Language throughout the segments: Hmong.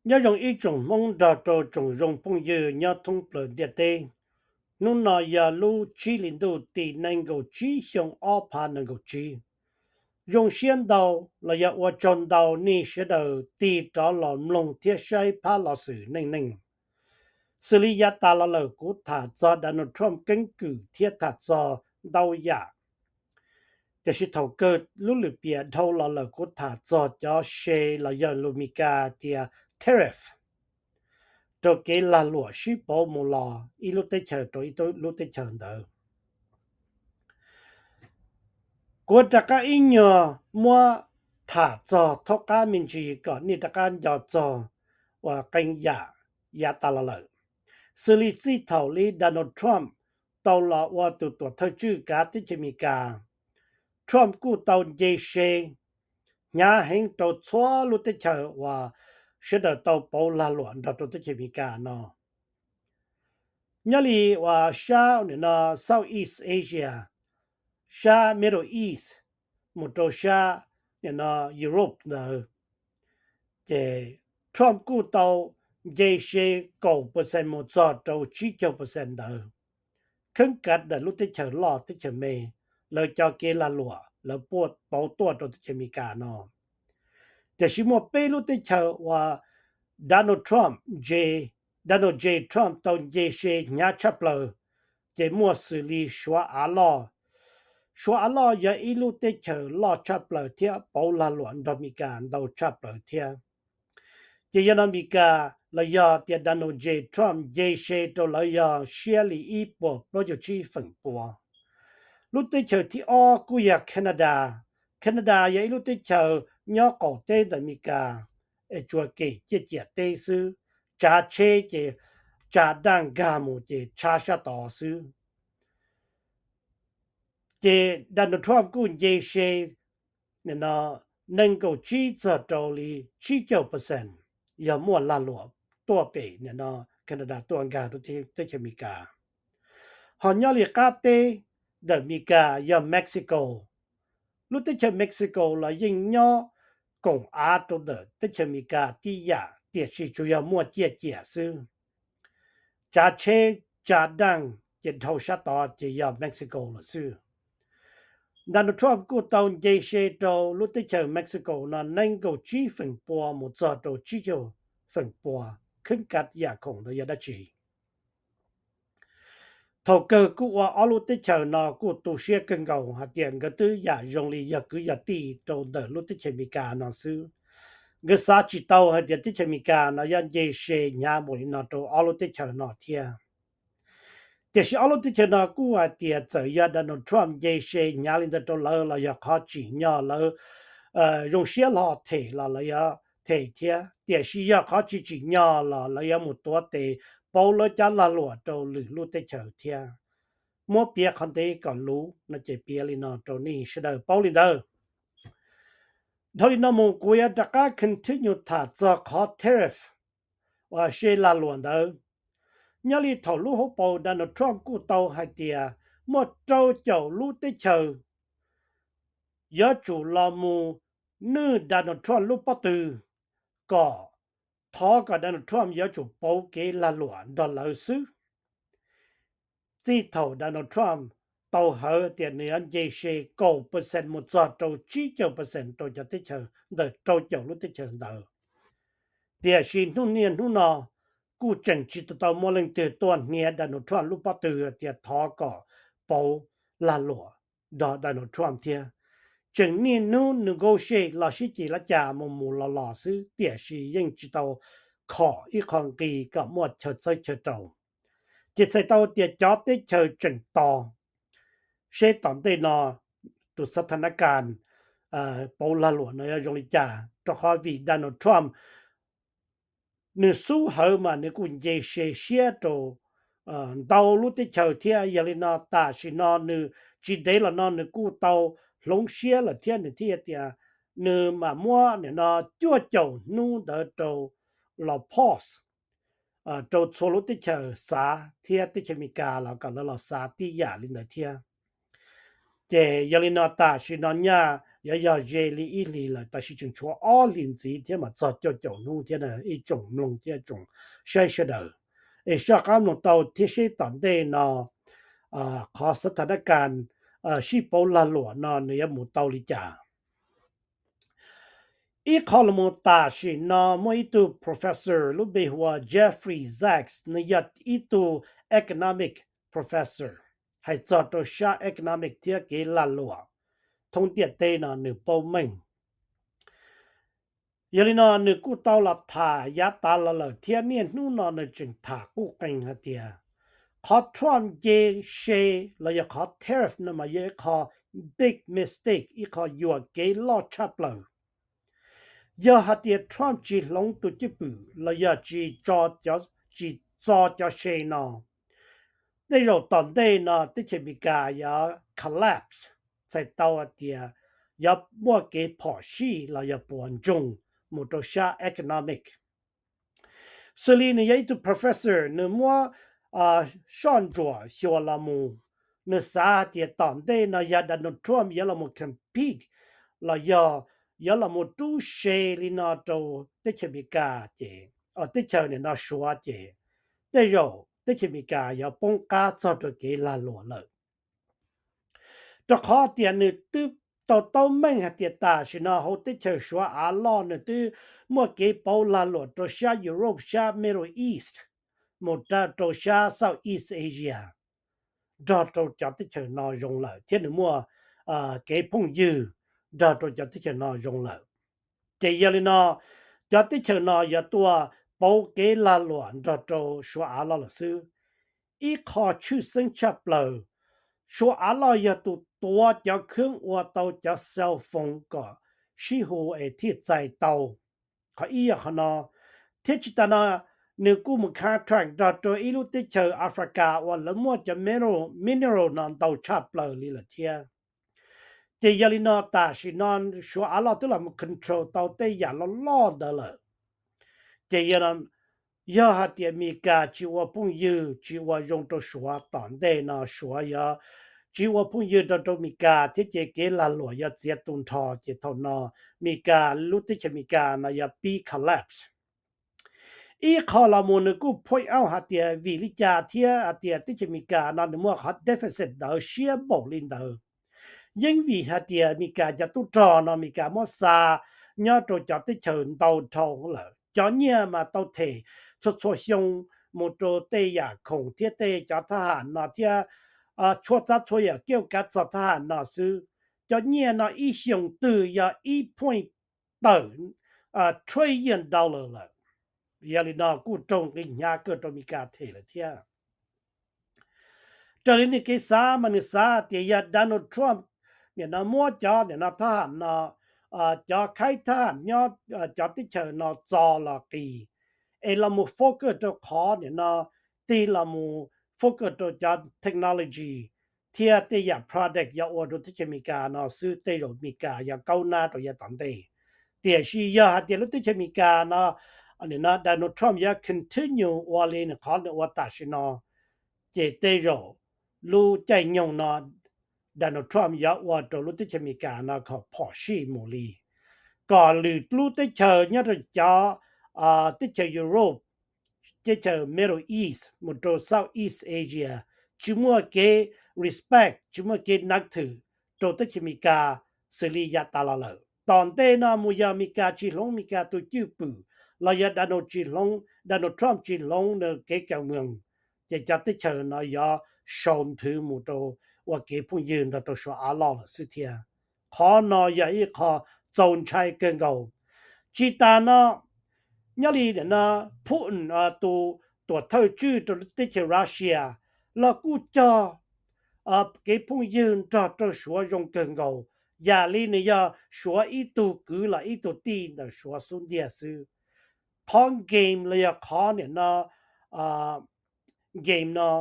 Nyob zoo ib tsoom Hmoob nrog rau tsoom zoo phooj ywg nyob thoob plaws ntiaj teb. Hnub no yog lub tsib hli ntuj tim nees nkaum tsib xyoo ob phav nees nkaum tsib. Zoo siab ntau los yog ua tsaug ntau nej sawv daws tig rov los mloog thiab saib phab los xwm neej neeg. Xws li yav tas los lawm kuv tham txog Donald Trump keeb kwm thiab tham txog ntau yam. Tiam sis thaum kawg lub lwm piam dhau los lawm kuv tham txog cov se los yog lus Mis Kas tias tariff, rau kev lag luam sib pauv mus los ib lub teb chaws rau ib lub teb chaws ntawd. Kuv rov qab ib nyuag muab tham txog thaub qab me ntsis kom nej rov qab nco txog uas qee yam yav tas los lawm. Xws li txij thaum li Donald Trump tau los ua tus tuam thawj tswj kav teb chaws Amelikas, Trump kuj tau nce se hnyav heev rau txhua lub teb chaws uas sawv daws tau pauv lag luam nrog rau teb chaws Amelikas no. Nyob li uas sab nim no Southeast Asia, sab Middle East, mus rau sab nim no Europe ntawd, ces Trump kuj tau nce se kaum percent mus txog rau tsib caug percent ntawd. Kheeb kav ntawm lub teb chaws loj teb chaws me, lawv cov kev lag luam lawv pauv tuaj rau teb chaws Amelikas no. Tiam sis muaj peb lub teb chaws uas Donald Trump, Donald J Trump tau nce se hnyav tshaj plaws, ces muaj xws li Suav Av Loj. Suav Av Loj yog ib lub teb chaws loj tshaj plaws thiab pauv lag luam nrog Amelikas ntau tshaj plaws thiab. Ces yog no Amelikas los yog tias Donald J Trump nce se rau lawv yog siab li ib puas plaub caug tsib feem pua. Lub teb chaws thib ob kuj yog Canada. Canada yog ib lub teb chaws nyob qaum teb ntawm Amelikas, es tsuas kem ciaj ciam teb xwb, tsav tsheb ces tsa daj nkag mus ces tshav sab tod xwb. Ces Donald Trump kuj nce se nees nkaum tsib txog rau li tsib caug percent yog muaj lag luam tuaj pem nim no Canada tuaj nkag rau teb chaws Amelikas. Ho nyob li qab teb ntawm Amelikas yog Mexico. Lub teb chaws Mexico los yeej nyob koom av rau ntawm teb chaws Amelikas tib yam, tiam sis tsuas yog muaj ciaj ciam xwb. Tsav tsheb tsa daj ces dhau sab tod ces yog Mexico lawm xwb. Donald Trump kuj tau nce se rau lub teb chaws Mexico no nees nkaum tsib feem pua mus txog rau tsib caug feem pua, kheeb kav yam khoom ntawd yog dab tsi. Thaum kawg kuj ua ob lub teb chaws no kuj tu siab kawg nkaus hais tias nkawd twb yam zoo li yog kwv yog tij rau ntawm lub teb chaws Amelikas no xwb. Nkawd xav tsis tau hais tias teb chaws Amelikas no yuav nce se hnyav npaum li no rau ob lub teb chaws no thiab. Tiam sis ob lub teb chaws no kuj hais tias txawm yog Donald Trump nce se hnyav li ntawd rau lawv los yog qhov tsim nyog lawv zoo siab hlo them los lawv yuav them thiab, tiam sis yog qhov tsis tsim nyog los lawv yuav mus tuav tes pauv lawv cov lag luam rau lwm lub teb chaws thiab. Muab piav qhov ntev kom luv no ces piav li no rau nej sawv daws paub li ntawd. Dhau li no mus kuv yuav rov qab continue tham txog qhov tariff uas se lag luam ntawd. Nyob li thaum lub hauv paus Donald Trump kuj tau hais tias muaj rau caum lub teb chaws yuav tsum los mus nwj Donald Trump lub pob tw kom thov kom Donald Trump yuav tsum pauv kev lag luam nrog lawv xwb. Txij thaum Donald Trump tau hawv tias nws yuav nce se kaum percent mus txog rau tsib caug percent rau cov teb chaws ntawm rau caum lub teb chaws ntawd. Tiam sis hnub niaj hnub no kuj tseem tsis tau muaj leej twg tuaj hnia Donald Trump lub pob tw tias thov kom pauv lag luam nrog Donald Trump thiab. Tseem niaj hnub negotiate los sib cim lab cas mus mus los los xwb, tiam sis yeej tsis tau khom ib qho nqi kom muaj chaw txawb chaw rau. Ces txhais tau tias cov teb chaws tseem tos seb tom ntej no tus xav tha na kas pauv lag luam no yuav zoo li cas, rau qhov vim Donald Trump nws xub hawv mas nws kuj nce se siab rau ntau lub teb chaws thiab. Yog li no tam sim no nws tsis ntev los no nws kuj tau hloov siab lawm thiab, nws thiaj tias nws mam muab nim no cuaj caum hnub ntawd rau los pause rau txhua lub teb chaws xav thiab teb chaws Amelikas los kom lawv los xav tib yam li ntawd thiab. Ces yog li no tam sim no nyaj yuav yog ze li ib hlis lawm, tab sis tseem tshuav ob hlis ntxiv thiab mas txog cuaj caum hnub thiab ib tsoom mloog thiab tsoom saib sawv daws. Es soj qab mloog tau thiab seb tom ntej no qhov xav thas nab kas sib pauv lag luam no nws yuav mus tau li cas. Ib qho los mus tam sim no muaj ib tug professor lub npe hu ua Jeffrey Sachs, nws yog ib tug economic professor hais txog rau sab economic thiab kev lag luam thoob ntiaj teb no nws paub meej. Yog li no nws kuj tau los tham yav tas los lawm thiab niaj hnub no nws tseem tham qub qees hais tias qhov Trump nce se los yog qhov tariff no mas yog ib qho big mistake, ib qho yuam kev loj tshaj plaws. Yog hais tias Trump tsis hloov tus cwj pwm los yog tsis tso cov se no, tej zaum tom ntej no teb chaws Amelikas yuav collapse, txhais tau hais tias yuav muaj kev phom sij los yog puas ntsoog mus rau sab economic. Xws li nws yog ib tug professor, nws muab soj ntsuam xyuas los mus, nws xav hais tias tom ntej no yog Donald Trump yuav los mus compete los yog yuav los mus rub se li no rau teb chaws Amelikas ces, teb chaws nim no Suav ces, tej zaum teb chaws Amelikas yuav poob qab txog rau kev lag luam lawm. Rau qhov tias nws twb tau taub meej hais tias tam sim no hauv teb chaws Suav av loj nws twb muaj kev pauv lag luam rau sab Europe, sab Middle East, mus rau sab Southeast Asia, nrog rau cov teb chaws no zoo lawm thiab nws muaj kev phooj ywg nrog rau cov teb chaws no zoo lawm. Ces yog li no, cov teb chaws no yuav tuaj pauv kev lag luam nrog rau Suav av loj lawm xwb. Ib qho tshwj xeeb tshaj plaws, Suav av loj yog tus tuav cov khab ua tau cov cell phone kom sib hu es thiaj txais tau. Qhov ib yog qhov no, thiab tsis tas no, nws kuj mus contract nrog rau ib lub teb chaws Africa uas lawv muaj cov mineral no ntau tshaj plaws li lawm thiab. Ces yog li no tam sim no Suav av loj twb los mus control tau tej yam loj loj ntawd lawm. Ces yog hais tias Amelikas tsis ua phooj ywg, tsis ua zoo rau Suav, tom ntej no Suav yuav tsis ua phooj ywg nrog rau Amelikas thiab ces kev lag luam yuav txiav tu nrho ces thaum no Amelikas, lub teb chaws Amelikas no yuav pib collapse. Ib qho los mus nws kuj point out hais tias vim li cas thiab hais tias teb chaws Amelikas no nws muaj qhov deficit ntawd siab npaum li ntawd. Yeej vim hais tias Amelikas cov tub rog no Amelikas muab xa nyob rau cov teb chaws ntau dhau lawm, cov nyiaj mas tau them txhua txhua xyoo mus rau tej yam khoom thiab tej cov thab ham no thiab txhua txhab txhua yam kiaj kav txog thab ham no xwb. Cov nyiaj no ib xyoos twg yog ib point tawm trillion dollar lawm. Yog li no kuj raug nqi hnyav kawg rau Amelikas them lawm thiab. Raws li nws kev xav mas nws xav tias yog Donald Trump nim no muab cov nim no thab ham no, cov khaib thab ham nyob cov teb chaws no txo los qis, es los mus focus rau qhov nim no tig los mus focus rau cov technology thiab tej yam product yuav ua rau teb chaws Amelikas no xwb, tej zaum Amelikas yuav kaub nab rau yav tom ntej. Tiam sis yog hais tias lub teb chaws Amelikas no, nim no Donald Trump yuav continue ua li nws qhov nws ua tam sim no, ces tej zaum lub caij nyoog no Donald Trump yuav ua rau lub teb chaws Amelikas no kom phom sij mus li, kom lwm lub teb chaws nyob rau cov teb chaws Europe, teb chaws Middle East mus rau Southeast Asia tsis muaj kev respect, tsis muaj kev nab thwm rau teb chaws Amelikas xws li yav tas los lawm. Tom ntej no mus yog Amelikas tsis hloov Amelikas tus cwj pwm los yog Donald tsis hloov, Donald Trump tsis hloov nws kev kam moos, ces cov teb chaws no yuav sau nthwv mus rau ua kev phooj ywg nrog rau Suav av loj lawm xwb thiab. Qhov no yog ib qho txaus ntshai kawg nkaus. Tsis tas no, nyob li nim no Putin tus tuam thawj tswj rau teb chaws Russia los kuj cog kev phooj ywg nrog rau Suav zoo kawg nkaus, yam li nws yog Suav ib tug kwv los ib tug tij ntawm Suav xub ntiag xwb. Qhov game los yog qhov nim no game no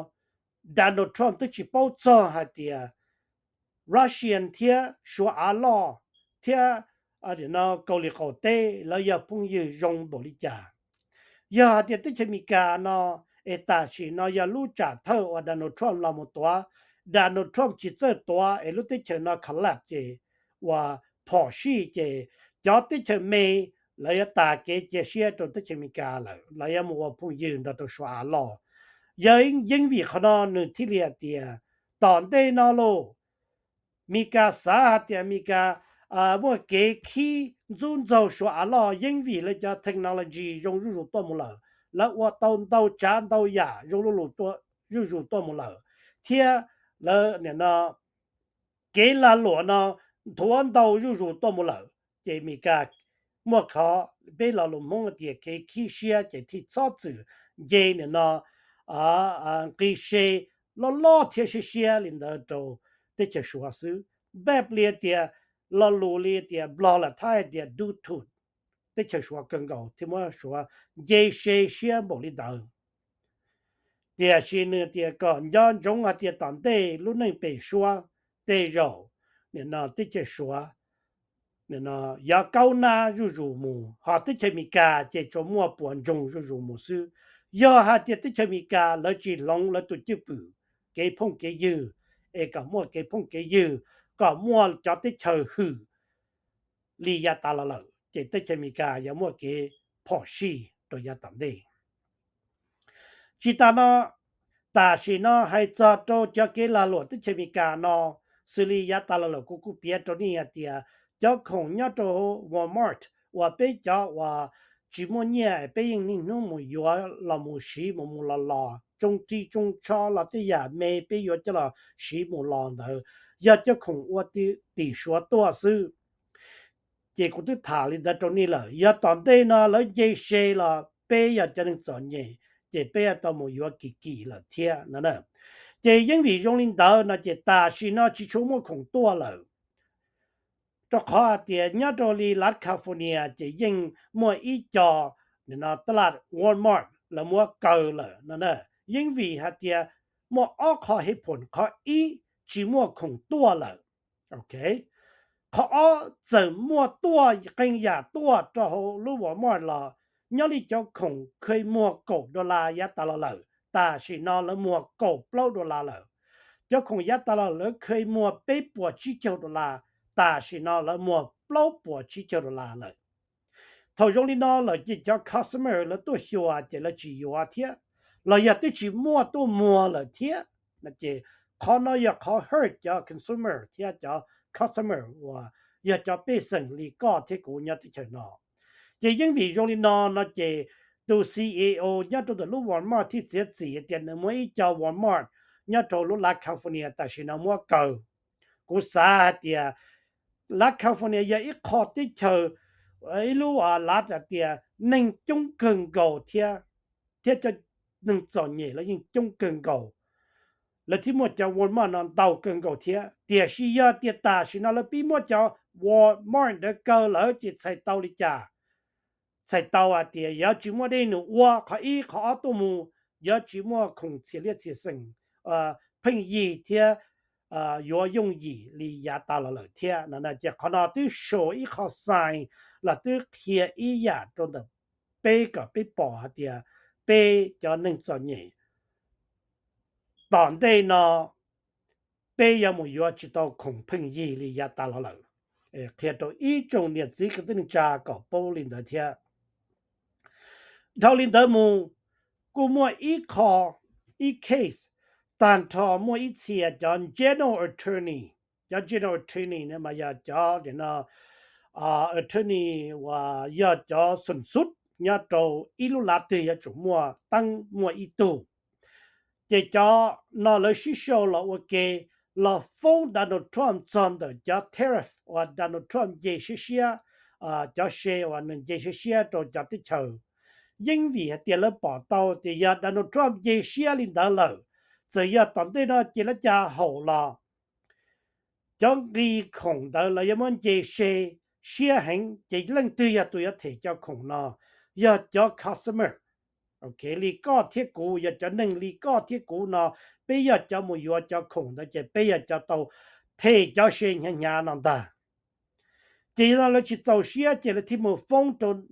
Donald Trump twb tsis paub txog hais tias Russian thiab Suav av loj thiab Kaus Lim qaum teb lawv yog phooj ywg zoo npaum li cas. Yog hais tias teb chaws Amelikas no es tam sim no yog lub tsam thawj uas Donald Trump los mus tuav, Donald Trump tsis txawj tuav es lub teb chaws no collapse ces uas phom sij ces cov teb chaws me lawv yuav tas kev cia siab rau teb chaws Amelikas lawm, lawv yuav mus ua phooj ywg nrog rau Suav av loj. Yog yeeb vim qhov no nws thiaj li hais tias tom ntej no lauj, Amelikas xav hais tias Amelikas muaj kev khib ntxub ntxaug Suav av loj yeeb vim lawv cov technology zoo zuj zus tuaj mus lawm, lawv ua tau ntau tsav ntau yam zoo zuj zus tuaj mus lawm, thiab lawv nim no kev lag luam no nthuav ntau zuj zus tuaj mus lawm. Ces Amelikas muaj qhov peb lo lus Hmoob tias kev khib siab ces thiaj txhob txwm nce nim no nqis se loj loj thiab siab siab li ntawd rau teb chaws Suav xwb. Npaj li tias lo lus li tias Nplog los Thaib hais tias du thum teb chaws Suav kawg nkaus thiaj muab Suav nce se siab npaum li ntawd. Tiam sis nws tias kom nco ntsoov hais tias tom ntej lub neej pem suab tej zaum nim no teb chaws Suav nim no yuav kaub nab zuj zus mus, ho teb chaws Amelikas ces tsuas muaj puas ntsoog zuj zus mus xwb. Yog hais tias teb chaws Amelikas lawv tsis hloov lawv tus cwj pwm kev phooj kev ywg, es kom muaj kev phooj kev ywg, kom muaj cov teb chaws hwm li yav tas los lawm, ces teb chaws Amelikas yuav muaj kev phom sij rau yav tom ntej. Tsis tas no, tam sim no hais txog rau cov kev lag luam teb chaws Amelikas no, xws li yav tas los lawm kuv kuj piav rau nej hais tias cov khoom nyob rau Walmart uas peb cov uas tsis muaj nyiaj peb yeej niaj hnub mus yuav los mus siv mus mus los los, tsoo ris tsoo tsho los tej yam me peb yuav coj los siv mus los ntawd, yog cov khoom ua tim Suav tuaj xwb. Ces kuv twb tham li ntawd rau nej lawm, yog tom ntej no lawv nce se los peb yog cov neeg txom nyem, ces peb yuav tau mus yuav kim kim lawm thiab no. Ces yeej vim zoo li ntawd no ces tam sim no tsis tshua muaj khoom tuaj lawm, rau qhov hais tias nyob rau li lav California ces yeej muaj ib co tab laj Walmart lawv muab kaw lawm no. Yeej vim hais tias muaj ob qho hej phoom, qhov ib tsis muaj khoom tuaj lawm. Qhov ob txawm muaj tuaj qee yam tuaj rau hauv lub Walmart los nyob li cov khoom kheev muag kaum dollar yav tas los lawm, tam sim no lawv muag kaum plaub dollar lawm. Cov khoom yav tas los lawv kheev muag peb puas tsib caug dollar, tam sim no lawv muag plaub puas tsib caug dollar lawm. Thaum zoo li no lawm ces cov customer lawv tuaj xyuas ces lawv tsis yuav thiab, los yog twb tsis muaj tuaj muag lawm thiab. Ces qhov no yog qhov hurt cov consumer thiab cov customer uas yog cov pej xeem li koj thiab kuv nyob teb chaws no. Ces yeej vim zoo li no no ces tus C E O nyob rau ntawm lub Walmart thiaj txiav txim tias nws muab ib co Walmart nyob rau lub lav California tam sim no muab kaw. Kuv xav hais tias lav California yog ib qho teb chaws, ib lub lav hais tias neeg coob kawg nkaus thiab, thiab cov neeg txom nyem los yeej coob kawg nkaus, lawv thiaj muaj cov Walmart no ntau kawg nkaus thiab. Tiam sis yog tias tam sim no lawv pib muab cov Walmart ntawd kaw lawm ces txhais tau li cas? Txhais tau hais tias yuav tsis muaj dej num ua qhov ib, qhov ob tuaj mus yuav tsis muaj khoom txhia liaj txhia xeem pheej yig thiab yuav yooj yim li yav tas los lawm thiab no. Ces qhov no twb show ib qho sign los twb qhia ib yam rau ntawm peb kom peb pom hais tias peb cov neeg txom nyem tom ntej no peb yuav mus yuav tsis tau khoom pheej yig li yav tas los lawm. Qhia rau ib tsoom niam txiv kwv tij neej tsa kom paub li ntawd thiab. Dhau li ntawd mus, kuj muaj ib qho, ib case, tag nrho muaj ib txhia cov general attorney, cov general attorney no mas yog cov attorney uas yog cov xum xub nyob rau ib lub lav twg yuav tsum muaj teeb muaj ib tug. Ces cov no lawv sib sau los ua ke los foob Donald Trump txog ntawm cov tariff uas Donald Trump nce siab siab, cov se uas nws nce siab siab rau cov teb chaws. Yeej vim hais tias lawv pom tau tias yog Donald Trump nce siab li ntawd lawm, txawm yog tom ntej no ces lawv cas haum los cov nqi khoom ntawd lawv yuav muab nce se siab heev, ces leej twg yog tus yuav them cov khoom no? Yog cov customer. Ok, li koj thiab kuv, yog cov neeg li koj thiab kuv no, peb yog cov mus yuav cov khoom ntawd ces peb yog cov tau them cov se hnyav hnyav no ntag. Ces yog no lawv tsis txaus siab ces lawv thiaj mus foob rau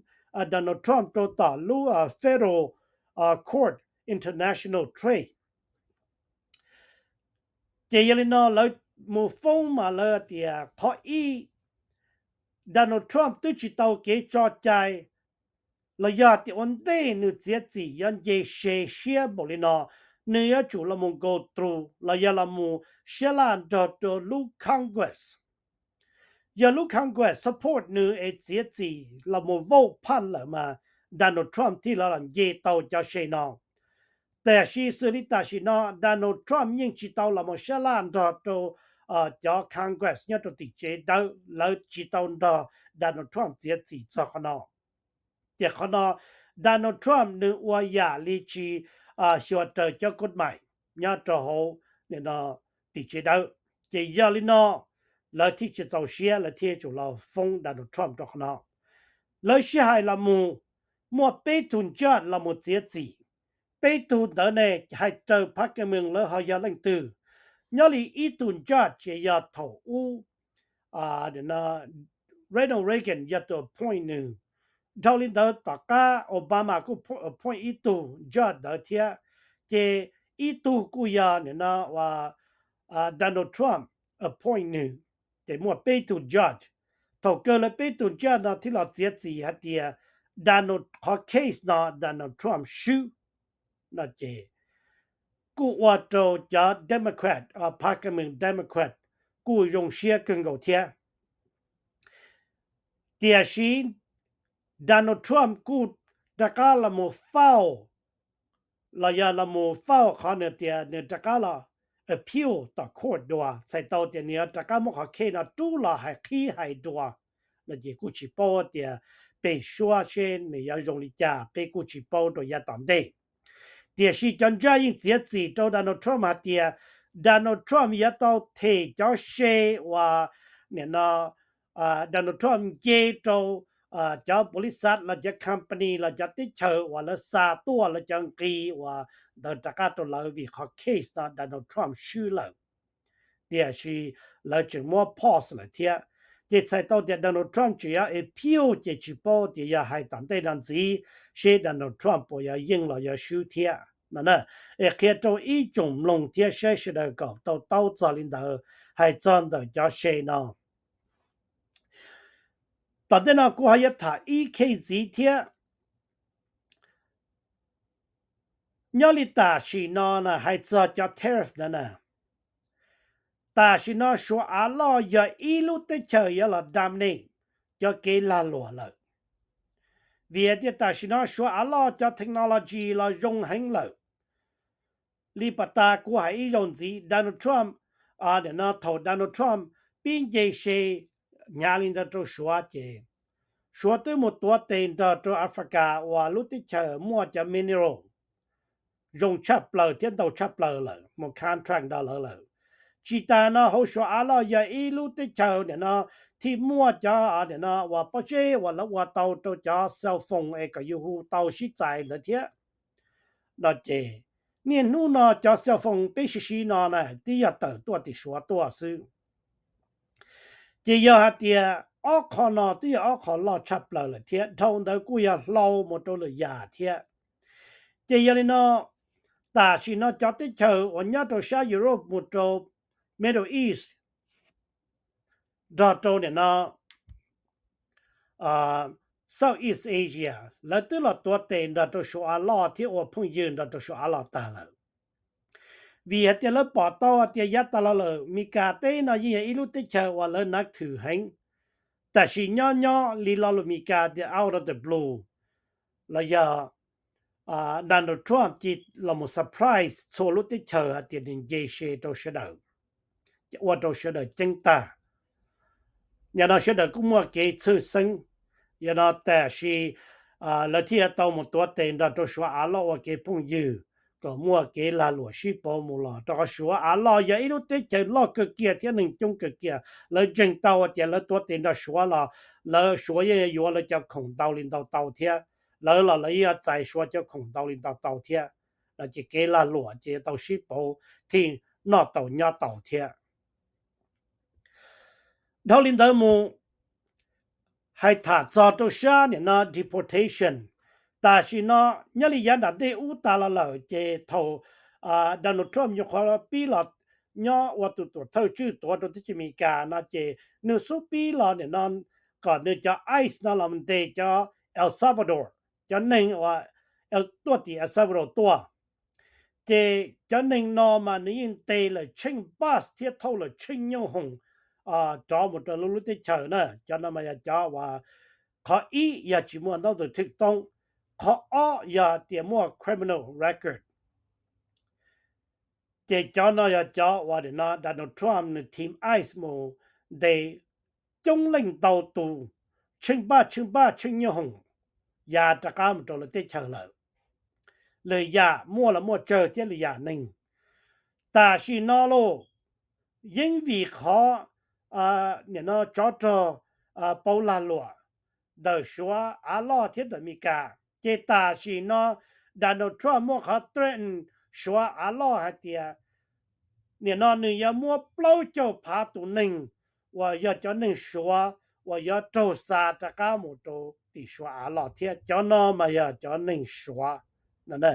Donald Trump rau tom lub Federal Court International Trade. Ces yog li no lawv mus foob mas lawv tias qhov ib, Donald Trump twb tsis tau kev tso cai los yog tias ua ntej nws txiav txim yuav nce se siab npaum li no, nws yuav tsum los mus go through los yog los mus sab laj nrog rau lub Congress. Yog lub Congress support nws es txiav txim los mus vote phaj lawm mas Donald Trump thiaj li los nce tau cov se no. Tiam sis xws li tam sim no Donald Trump yeej tsis tau los mus sab laj nrog rau cov Congress nyob rau tim tsev dawb, lawv tsis tau nrog Donald Trump txiav txim txog qhov no. Ces qhov no Donald Trump nws ua yam li tsis xyuas raws cov koj maim nyob rau hauv tim tsev dawb. Ces yog li no lawv thiaj tsis txaus siab, lawv thiaj tsum los foob Donald Trump rau qhov no. Lawv sib hais los mus, muaj peb tug judge los mus txiav txim. Peb tug ntawd ne hais raws phab kab moos lawv ho yog leej twg. Nyob li ib tug judge ces yog thaum ub Ronald Reagan yog tus appoint nws. Dhau li ntawd tom qab Obama kuj appoint ib tug judge ntawd thiab. Ces ib tug kuj yog nim no Donald Trump appoint nws. Ces muaj peb tug judge. Thaum kawg lawv peb tug judge no thiaj los txiav txim hais tias Donald, qhov case no Donald Trump swb no ces kuj ua rau cov Democrat, phab kab moos Democrat kuj zoo siab kawg nkaus thiab. Tiam sis Donald Trump kuj rov qab los mus file, los yog los mus file qhov nws tias nws rov qab los appeal tom court dua, txhais tau tias nws yuav rov qab muab qhov case no rub los hais qhib hais dua no ces kuj tsis paub tias pem suab seb nws yuav zoo li cas, peb kuj tsis paub rau yav tom ntej. Tiam sis cov judge yeej txiav txim rau Donald Trump hais tias Donald Trump yuav tau them cov se uas nim no Donald Trump nce rau cov policy los cov company los cov teb chaws uas lawv xa tuaj lawv cov nqi uas ntawd rov qab rau lawv vim qhov case no Donald Trump swb lawm. Tiam sis lawv tseem muab pause lawm thiab. Ces txhais tau tias Donald Trump tseem yuav appeal ces tsis paub tias yog hais tom ntej no ntxiv seb Donald Trump puas yuav yeej los yuav swb thiab no. Es qhia rau ib tsoom mloog thiab saib sawv daws kom tau taub txog li ntawd hais txog ntawm cov se no. Tom ntej no kuv ho yuav tham ib case ntxiv thiab. Nyob li tam sim no na hais txog cov tariff ntawd na, tam sim no Suav av loj yog ib lub teb chaws yuav los dominate cov kev lag luam lawm. Vim tias tam sim no Suav av loj cov technology los zoo heev lawm. Li pas tas kuv hais ib zaug ntxiv Donald Trump, thaum Donald Trump pib nce se hnyav li ntawd rau Suav ces Suav twb mus tuav tes nrog rau Africa uas lub teb chaws muaj cov mineral zoo tshaj plaws thiab ntau tshaj plaws lawm, mus contract nrog lawv lawm. Tsis tas no hauv Suav av loj yog ib lub teb chaws nim no thiaj muaj cov nim no uas pob zeb uas lawv ua tau rau cov cell phone es kom yus hu tau sib txais ntawd thiab no ces niaj hnub no cov cell phone peb sib sib no na twb yog tawm tuaj tim Suav tuaj xwb. Ces yog hais tias ob qho no twb yog ob qho loj tshaj plaws lawm thiab dhau ntawd kuj yog hlau mus rau lwm yam thiab. Ces yog li no tam sim no cov teb chaws uas nyob rau sab Europe mus rau Middle East nrog rau nim no Southeast Asia lawv twb los tuav tes nrog rau Suav av loj thiab ua phooj ywg nrog rau Suav av loj tag lawm. Vim hais tias lawv pom tau hais tias yav tas los lawm Meskas teb no yeej yog ib lub teb chaws uas lawv nav thwm heev. Tam sim nyob nyob li lo lus Meskas tias out of the blue los yog Donald Trump cia los mus surprise txhua lub teb chaws hais tias nws nce se rau sawv daws, ua rau sawv daws ceeb tag. Yog no sawv daws kuj muaj kev txhawj xeeb. Yog no tam sim lawv thiaj tau mus tuav tes nrog rau Suav av loj ua kev phooj ywg kom muaj kev lag luam sib pauv mus los rau qhov Suav av loj yog ib lub teb chaws loj kawg kiag thiab neeg coob kawg kiag. Lawv ntseeg tau tias lawv tuav tes nrog Suav los lawv Suav yeej yuav lawv cov khoom ntau li ntau tau thiab. Lawv los lawv yeej yuav txais Suav cov khoom ntau li ntau tau thiab. No ces kev lag luam ces yuav tau sib pauv thiaj noj tau nyob tau thiab. Dhau li ntawd mus, hais tham txog rau sab nim no deportation, tam sim no nyob li yav nram ntej ub tas los lawm ces thaum Donald Trump nyuam qhuav pib los nyob ua tus tuam thawj tswj tuav rau teb chaws Amelikas no ces nws xub pib los nim no kom nws cov ice no los ntes cov El Salvador, cov neeg uas tuaj tim El Salvador tuaj. Ces cov neeg no mas nws yeej ntes lawm tsheej bus thiab thauj lawm tsheej nyoob hoom rov mus rau lub lub teb chaws na. Cov no mas yog cov uas qhov ib yog tsis muaj ntaub ntawv thwj toob, qhov ob yog tias muaj criminal record. Ces cov no yog cov uas nim no Donald Trump nws team ice mus ntes coob leej ntau tus, tsheej npaj tsheej npaj tsheej nyoob hoom ya rov qab mus rau lawv teb chaws lawm. Lwm yam muaj los muaj tsawg thiab lwm yam neeg. Tam sim no lauj, yeej vim qhov nim no tsov rog pauv lag luam ntawm Suav av loj thiab ntawm Amelikas, ces tam sim no Donald Trump muaj qhov threaten Suav av loj hais tias nim no nws yuav muab plaub caug phav tus neeg uas yog cov neeg Suav uas yuav raug xa rov qab mus rau tim Suav av loj thiab. Cov no mas yog cov neeg Suav no.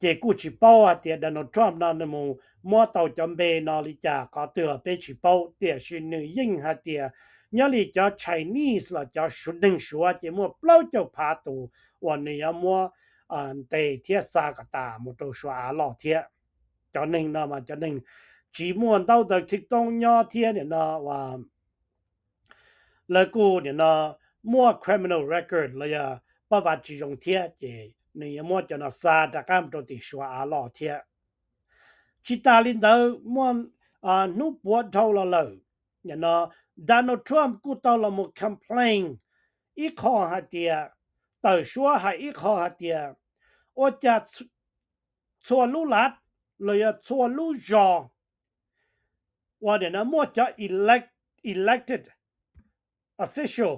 Ces kuj tsis paub hais tias Donald Trump no nws mus muab tau cov npe no li cas qhov twg los peb tsis paub, tiam sis nws yeej hais tias nyob li cov Chinese los cov neeg Suav ces muaj plaub caug phav tus uas nws yuav muab ntes thiab xa kom tas mus rau Suav av loj thiab. Cov neeg no mas cov neeg tsis muaj ntaub ntawv thwj toob nyob thiab nim no lawv kuj nim no muaj criminal record los yog pab vav tsis zoo thiab, ces nws yuav muab cov no xa rov qab mus rau tim Suav av loj thiab. Tsis tas li ntawd, muaj hnub puav dhau los lawm, nim no Donald Trump kuj tau los mus complain ib qho hais tias, tawm suab hais ib qho hais tias ua cas txhua lub lav los yog txhua lub zos uas nim no muaj cov elected official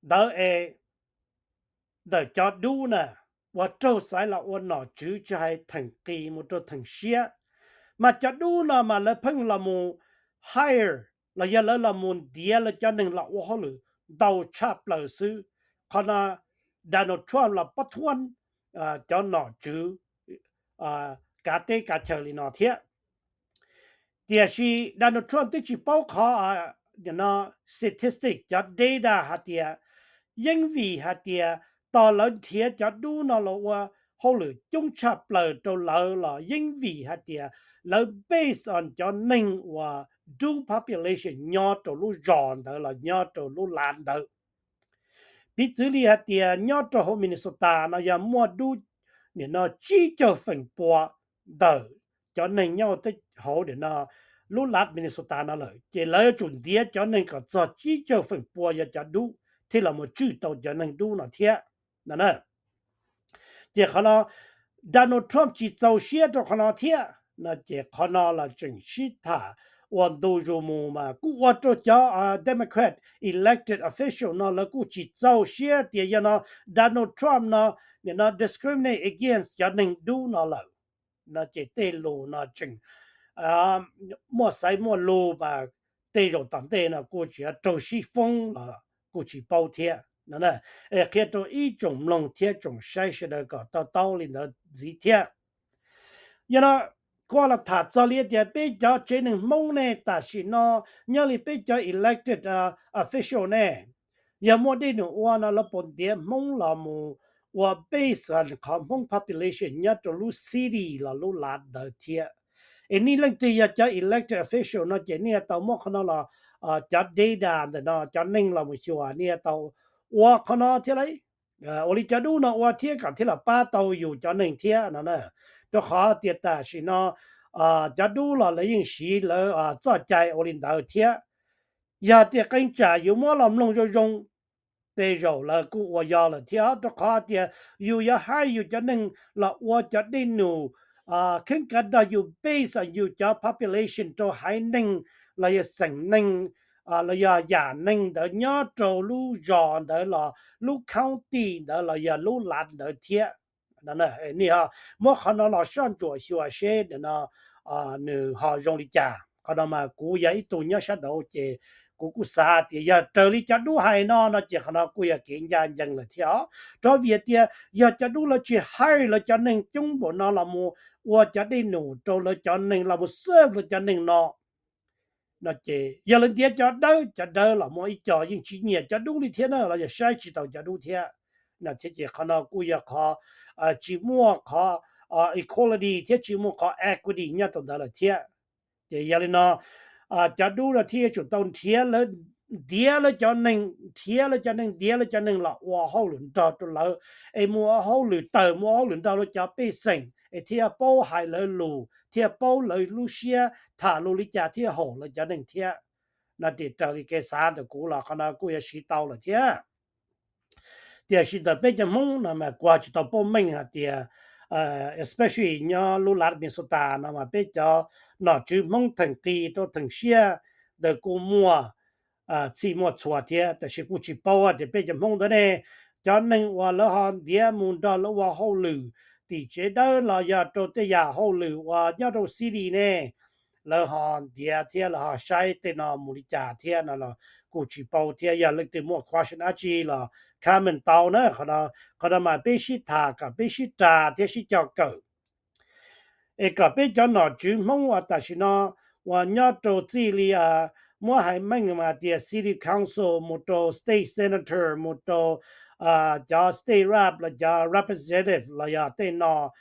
ntawd es ntawm cov dub na, uas raug xaiv los ua nom tswv tsis hais theem qis mus rau theem siab, mas cov dub no mas lawv pheej los mus hire los yog lawv los mus ntiav lawv cov neeg los ua hauj lwm ntau tshaj plaws xwb. Qhov no Donald Trump los pob thuab cov nom tswv kav teb kav chaw li no thiab. Tiam sis Donald Trump twb tsis paub qhov statistic, cov data hais tias yeej vim hais tias tos lawv nrhiav cov dub no los ua hauj lwm coob tshaj plaws rau lawv los yeej vim hais tias lawv based on cov neeg uas dub population nyob rau lub zos ntawd los nyob rau lub lav ntawd. Piv txwv li hais tias nyob rau hauv Minnesota no yog muaj dub nim no tsib caug feem pua ntawm cov neeg nyob hauv nim no lub lav Minnesota no lawm, ces lawv yuav tsum ntiav cov neeg kom txog tsib caug feem pua yog cov dub thiaj los mus tswj tau cov neeg dub no thiab no. Ces qhov no Donald Trump tsis txaus siab rau qhov no thiab no, ces qhov no los tseem sib tham ua ntu zus mus mas kuj ua rau cov Democrat elected official no lawv kuj tsis txaus siab tias yog no Donald Trump no nim no discriminate against cov neeg dub no lawm no, ces tej lus no tseem muaj xaiv muaj lus mas tej zaum tom ntej no kuj tsis raug sib foob los kuj tsis paub thiab no. Es qhia rau ib tsoom mloog thiab tsoom saib sawv daws kom to taub li ntawd ntxiv thiab. Yog no kuv los tham txog li tias peb cov tsev neeg Hmoob ne, tam sim no nyob li peb cov elected official ne, yog muaj dej num ua no lawv puas ntiav Hmoob los mus ua base qhov Hmoob population nyob rau lub city los lub lav ntawd thiab? Es nej leej twg yog cov elected official no ces nej yuav tau muab qhov no los cov data ntawm no cov neeg los mus xyuas nej yuav tau ua qhov no thiab lauj. Ua li cov dub no ua thiab kom thiaj los pab tau yus cov neeg thiab no. Rau qhov tias tam sim no cov dub los lawv yeej siv lawv txoj cai ua li ntawd thiab. Yog tias qee tsam yus muab los mloog zoo zoo, tej zaum lawv kuj ua yog lawm thiab, rau qhov tias yus yuav hire yus cov neeg los ua cov dej num kheeb kav nrog yus based on yus cov population rau haiv neeg los yog xeem neeg los yog yam neeg ntawd nyob rau lub zos ntawd los lub county ntawd los yog lub lav ntawd thiab. Nej muab qhov no los soj ntsuam xyuas seb no nws ho zoo li cas. Qhov no mas kuv yog ib tug nyob sab nraud ces kuv kuj xav tias yog raws li cov dub hais no no ces qhov no kuj yog kev ncaj ncees lawm thiab os. Rau vim tias yog cov dub lawv tsis hire lawv cov neeg coob npaum no los mus ua cov dej num rau lawv cov neeg los mus serve lawv cov neeg no, No ces yog lawv ntiav cov dawb, cov dawb los muaj ib co yeej tsis nyiam cov dub li thiab na, los yog saib tsis taus cov dub thiab. No thiab ces qhov no kuj yog qhov tsis muaj qhov equality thiab tsis muaj qhov equity nyob rau ntawd lawm thiab. Ces yog li no cov dub no thiaj yuav tsum tau nrhiav lawv, ntiav lawv cov neeg, nrhiav lawv cov neeg, ntiav lawv cov neeg los ua hauj lwm nrog rau lawv, es muaj hauj lwm tawm, muaj hauj lwm nrog lawv cov pej xeem, es thiaj paub hais lawv lus, thiaj paub lawv lub siab tham lus li cas thiaj haum lawv cov neeg thiab. No ces raws li kev xav ntawm kuv los qhov no kuj yuav siv tau lawm thiab. Tiam sis ntawm peb cov Hmoob no mas kuv tsis tau paub meej hais tias, especially nyob lub lav Minnesota no mas peb cov nom tswv Hmoob theem qis rau theem siab ntawd kuj muaj txhij muaj txhua thiab, tab sis kuj tsis paub tias peb cov Hmoob ntawd ne, cov neeg uas lawv ho ntiav mus nrog lawv ua hauj lwm tim tsev dawb los yog rau tej yam hauj lwm uas nyob rau city ne, lawv ho ntiav thiab lawv ho saib tej no mus li cas thiab no los kuj tsis paub thiab. Yog leej twg muaj question dab tsi los comment tau na. Qhov no mas peb sib tham kom peb sib ras thiab sib cog kawm, es kom peb cov nom tswv Hmoob uas tam sim no uas nyob rau txij li, muab hais meej mas tias city council mus rau state senator mus rau cov state rep los cov representative los yog tej no,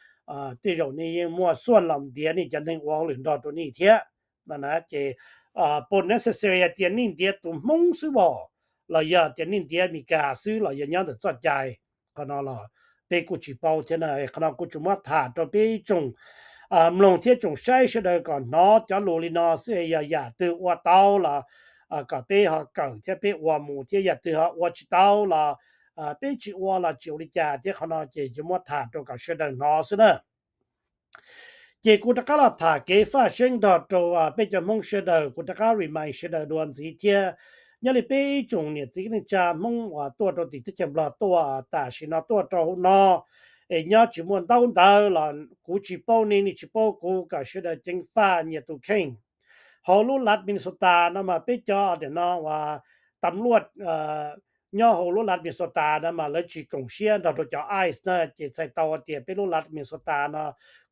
tej zaum nej yeej muaj xuaj los ntiav nej cov neeg ua hauj lwm nrog rau nej thiab. No ces puas necessary hais tias nej ntiav tus Hmoob xwb os, los yog tias nej ntiav Meskas xwb los yog nyob ntawm txoj cai, qhov no los peb kuj tsis paub thiab na. Qhov no kuj tsuas muab tham rau peb ib tsoom mloog thiab tsoom saib sawv daws kom hnov cov lus li no xwb, yog yam twg ua tau los kom peb ho kawm thiab peb ua mus thiab, yam twg ho ua tsis tau los peb tsis ua los tsis ua li cas thiab. Qhov no ces yuav muab tham rau kom sawv daws hnov xwb na. Ces kuv rov qab los tham kev faj seeb nrog rau peb cov Hmoob sawv daws, kuv rov qab remind sawv daws dua ntxiv thiab. Nyob li peb ib tsoom niam txiv kwv tij neej tsa Hmoob uas tuaj rau tim teb chaws Nplog tuaj tam sim no tuaj rau hauv no, es nyob tsis muaj ntaub ntawv los kuv tsis paub nej, nej tsis paub kuv, kom sawv daws ceev faj nyias tus kheej. Hauv lub lav Minnesota no mas peb cov nim no uas tam luaj nyob hauv lub lav Minnesota no mas lawv tsis koom siab nrog rau cov ICE na, ces txhais tau tias peb lub lav Minnesota no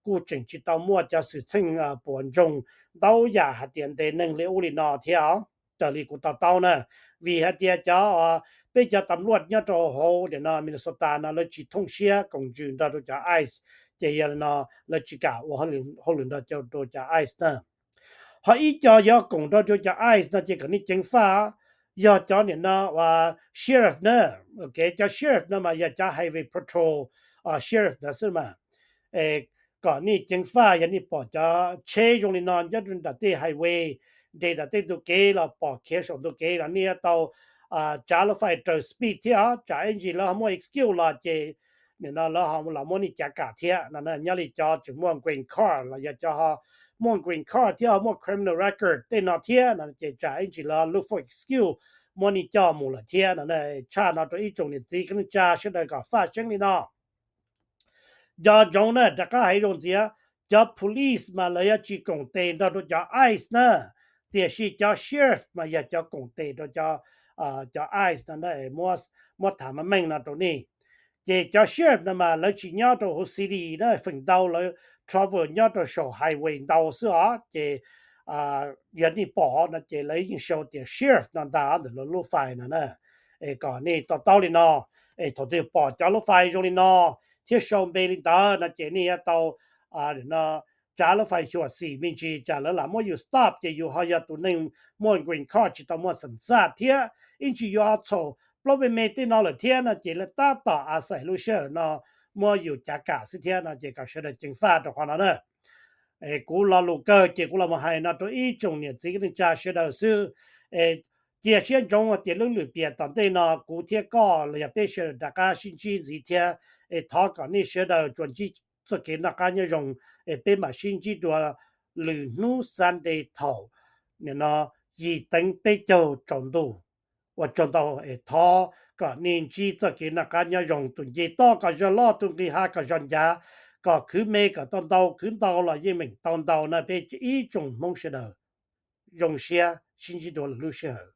kuj tseem tsis tau muaj cov xwm txheej puas ntsoog ntau yam hais tias ntes neeg li ub li no thiab os, raws li kuv to taub na. Vim hais tias cov, peb cov tam luaj nyob rau hauv nim no Minnesota no lawv tsis thooj siab koom ntsws nrog rau cov ICE, ces yog li no lawv tsis kam ua hauj lwm nrog rau cov ICE na. Ho ib co yuav koom nrog rau cov ICE no ces kom nej ceev faj, yog cov nim no uas sheriff na. Cov sheriff no mas yog cov highway patrol sheriff ntawd xwb mas. Kom nej ceev faj, yog nej pom cov tsheb zoo li no nyob nram tej highway, nres nram tej ntu kev los pom khiav saum ntu kev los nej yuav tau tsav lub fais raws speed thiab os, tsam ib ntsis lawv ho muaj excuse los ces nim no lawv ho los muab nej cav kam thiab no. Nyob li cov tseem muaj green card los yog cov ho muaj green card thiab ho muaj criminal record tej no thiab no ces tsam ib ntsis lawv look for excuse muab nej coj mus lawm thiab no. Tshaj no rau ib tsoom niam txiv kwv tij neej tsa sawv daws kom faj seeb li no. Nco ntsoov na, rov qab hais zoo ntxiv, cov police mas lawv yuav tsis koom tes nrog rau cov ICE na, tiam sis cov sheriff mas yog cov koom tes rau cov ICE no. Muab tham meej meej no rau nej, ces cov sheriff no mas lawv tsis nyob rau hauv city na, feem ntau lawv travel nyob rau saum highway ntau xwb os. Ces yog nej pom no ces lawv yeej sau tias sheriff no ntag ntawm lawv lub fais no na. Es kom nej to taub li no, es thaum twg pom cov lub fais zoo li no thiab sau npe li ntawd no ces nej yuav tau tsav lub fais xyuam xim me ntsis, tsam lawv lam muab yus stop ces yus ho yog tus neeg muaj green card tsis tau muaj xeem xaj thiab, ib ntsis yus ho txhaum plaub me me tej no lawm thiab no ces lawv tab tom a xais lub sij hawm no muab yus cav kam xwb thiab no ces kom sawv daws ceev faj rau qhov no na. Kuv lo lus kawg ces kuv los mus hais no rau ib tsoom niam txiv kwv tij neej tsa sawv daws xwb. Cia siab ntsoov tias lub lwm piam tom ntej no kuv thiab koj los yog peb sawv daws rov qab sib ntsib ntxiv thiab. Es thov kom nej sawv daws tsuas ntsib txoj kev noj qab nyob zoo, es peb mam sib ntsib dua lwm hnub Sunday thaum nim no yim teev peb caug tsaus ntuj. Ua tsaug ntau, es thov kom nej ntsib txoj kev noj qab nyob zoo, tus nce toj kom zog loj, tus nqis hav kom zog ncav, kom khwv me kom tau ntau, khwv ntau los yeej meem tau ntau na peb ib tsoom Hmoob sawv daws. Zoo siab sib ntsib dua lwm lub sij hawm.